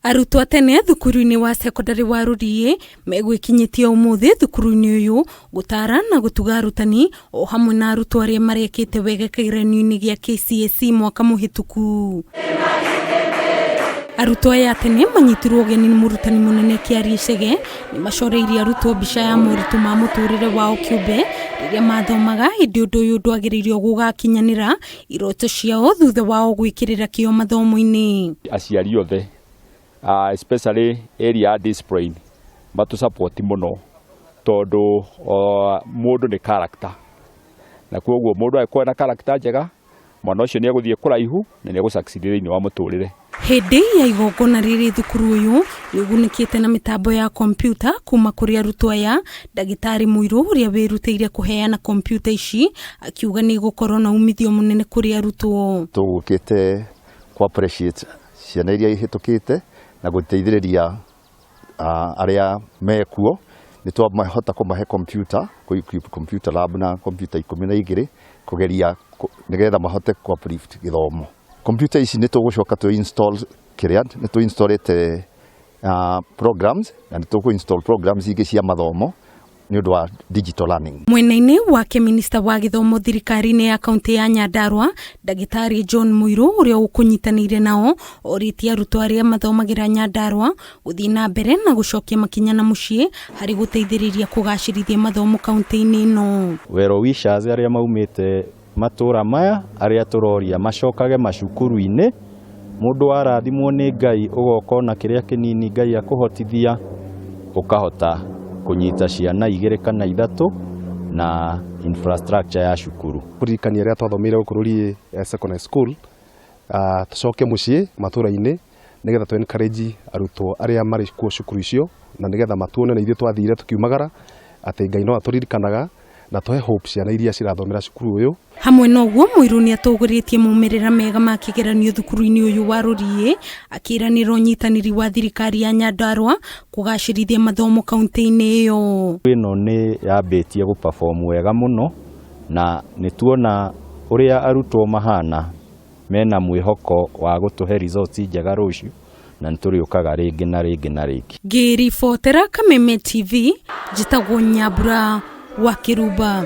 Arutwo a tene thukuru-inĩ wa cekondarĩ wa Rũriĩ megwĩkinyĩtie ũmũthĩ thukuru-inĩ ũyũ gũtara na gũtuga arutani o hamwe na arutwo arĩa marekĩte wega kĩgeranio-inĩ gĩa KCSE mwaka mũhĩtũku. Arutwo aya a tene manyitirwo ũgeni nĩ mũrutani mũnene Kĩarie Chege nĩ macoreirie arutwo mbica ya moritũ ma mũtũrĩre wao kĩũmbe rĩrĩa mathomaga, ĩndĩ ũndũ ũyũ ndwagĩrĩirwo gũgakinyanĩra iroto ciao thutha wao gwĩkĩrĩra kĩo mathomo-inĩ. Aciari othe especially area ya discipline matũ support mũno tondũ mũndũ nĩ character, na koguo mũndũ angĩkorwo na character njega, mwana ũcio nĩ egũthiĩ kũraihu na nĩ egũ succeed thĩinĩ wa mũtũrĩre. Hĩndĩ ya igongona rĩrĩ thukuru ũyũ nĩ ũgunĩkĩte na mĩtambo ya kompiuta kuma kũrĩ arutwo aya. Ndagĩtarĩ Mũirũ ũrĩa wĩrutĩire kũheana kompiuta ici akiuga nĩ igũkorwo na umithio mũnene kũrĩ arutwo. Tũgũkĩte kũ appreciate ciana iria ihĩtũkĩte na gũteithĩrĩria arĩa mekuo. Nĩ twahota kũmahe computer, computer lab na computer 12 kũgeria nĩgetha mahote kũ uplift gĩthomo. Computer ici nĩ tũgũcoka tũ install kĩrĩa nĩ tũ installĩte programs na nĩ tũkũ install programs ingĩ cia mathomo nĩ ũndũ wa digital learning. Mwena-inĩ wake, minista wa gĩthomo thirikari-inĩ ya kaunti ya Nyandarua, Ndagĩtarĩ John Mũirũ, ũrĩa ũkũnyitanĩire nao, orĩtie arutwo arĩa mathomagĩra Nyandarua gũthiĩ na mbere na gũcokia makinya na mũciĩ harĩ gũteithĩrĩria kũgacĩrithia mathomo kaunti-inĩ ĩno. Well wishers arĩa maumĩte matũra maya, arĩa tũroria macokage macukuru-inĩ. Mũndũ warathimwo nĩ Ngai, ũgoka ona kĩrĩa kĩnini Ngai akũhotithia, ũkahota kũnyita ciana igĩrĩ kana ithatũ na infrastructure ya cukuru. Kũririkania arĩa twathomeire gũkũ Rũriĩ Secondary School, tũcoke mũciĩ matũra-inĩ nĩgetha tũ encourage arutwo arĩa marĩ kuo cukuru icio, na nĩgetha matuone na ithuĩ twathire tũkiumagara atĩ Ngai no atũririkanaga na tũhe hope ciana iria cirathomera cukuru ũyũ. Hamwe na ũguo, Mũirũ nĩ atũgũrĩtie maumĩrĩra mega ma kĩgeranio thukuru-inĩ ũyũ wa Rũriĩ, akĩranĩra ũnyitanĩri wa thirikari ya Nyandarua kũgacĩrithia mathomo kaunti-inĩ ĩyo. Ĩno nĩ yambĩtie gũ perform wega mũno, na nĩ tuona ũrĩa arutwo mahana mena mwĩhoko wa gũtũhe results njega rũciũ, na nĩ tũrĩũkaga rĩngĩ na rĩngĩ na rĩngĩ. Ngĩribotera Kameme TV, njĩtagwo Nyambura wa Kĩrumba.